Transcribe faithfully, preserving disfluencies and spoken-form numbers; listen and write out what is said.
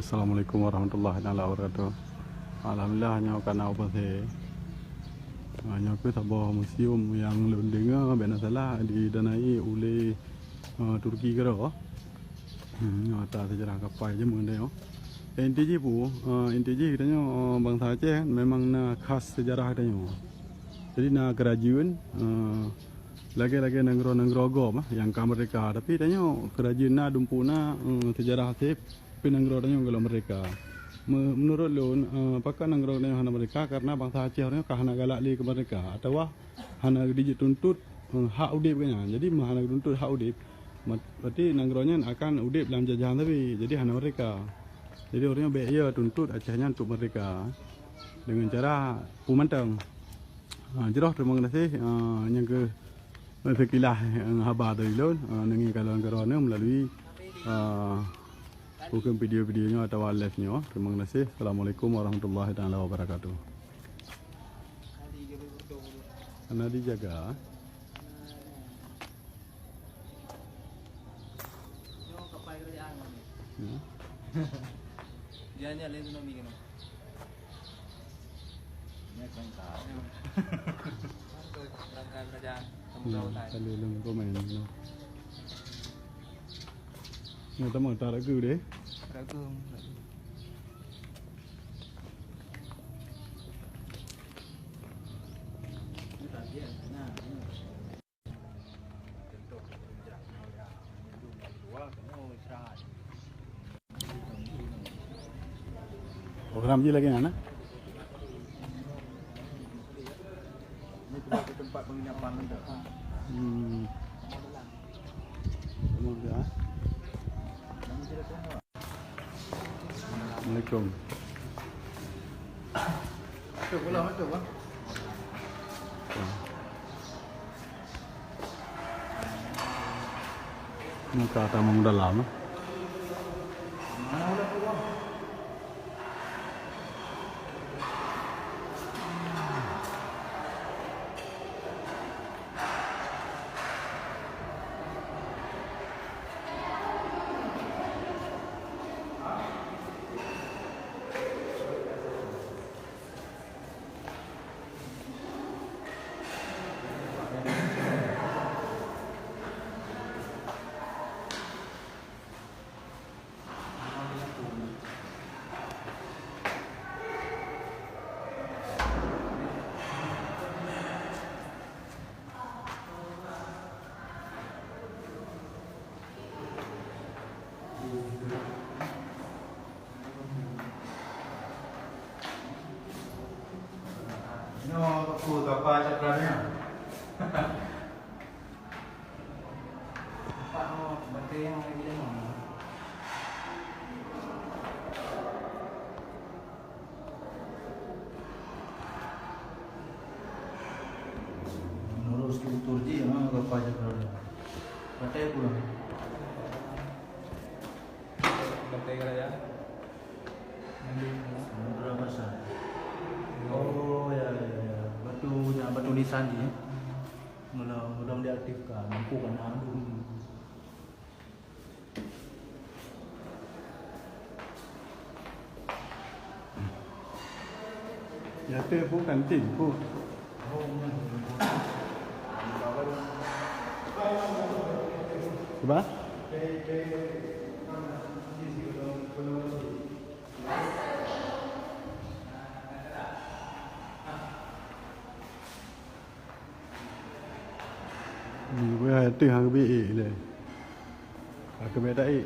Assalamualaikum warahmatullahi taala wabarakatuh. Alhamdulillah, nyoe ka na u Pasé. Ha, nyoe keuh saboh museum nyang lôn deungoe, bèk na salah, didanai ulèe, eh, Turki keudroe. Hmm, nyoe ata seujarah kapai jameun tanyoe. Eh, inti jih peue, eh, inti jih geutanyoe, eh, bansa Aceh memang na khas seujarah geutanyoe. Jadi na keurajeuen, eh, lagèe-lagèe nanggroe-nanggroe gob, eh, nyang ka meurdehka. Tapi tanyoe keurajeuen na, dumpeue na, eh, seujarah sép, tapi nanggroe tanyoe gohlom meurdehka. Me-, meunurot lôn, eh, pakon nanggroe tanyoe hana meurdehka? Karena bansa Aceh nyoe ka hana galak lé keu meurdehka, atawa hana geujituntut, eh, hak udép geuh nyan. Jadi, meu hana geutuntut hak udép, mat-, berarti nanggroe nyan akan udép lam jajahan sabe. Jadi, hana meurdehka. Jadi, ureueng nyoe bèk, ya, tuntut Aceh nyan untuk meurdehka deungon cara peue mantong. Ha, jroh, terima kasih, ha, nyang keu, eh, sekilas, eh, haba dari lôn, eh, neungieng kalon keudroe neuh melalui, eh, bukan video-video nyoe atawa live nyoe. Terima kasih. Assalamualaikum warahmatullahi taala wabarakatuh. Hana dijaga. Nyoe kapai keurajaan nyoe. Ya. Dia hanya lain tsunami keunoe. Ini kerangka. Kerangka kerajaan. Kamu tahu tak? Kalau dalam komen, no. Nyoe teuma tak ragu deh. Ragu. Program jih lagèe nyan, nah. Ini tempat penginapan kita. Hmm. Sama juga, ah. Assalamualaikum. Masuk pula, masuk, bang. Muka tamu dalam. Nyoe aku gapa cakra nyoe. Nampak nyoe batèe nyang lagi lama. Menurut struktur jih, memang gapa cakra nyoe. Batèe pula. Batèe kerajaan. Samudra Pasai. Oh, ya, ya, ya. Batu, ya, batu nisan jih, ya. Mula, mula diaktifkan, mampu kan, aduh. Ya, tu pun kantin pun. Cuba? Ni, weh, tu hang bi le. Aku beda, eh.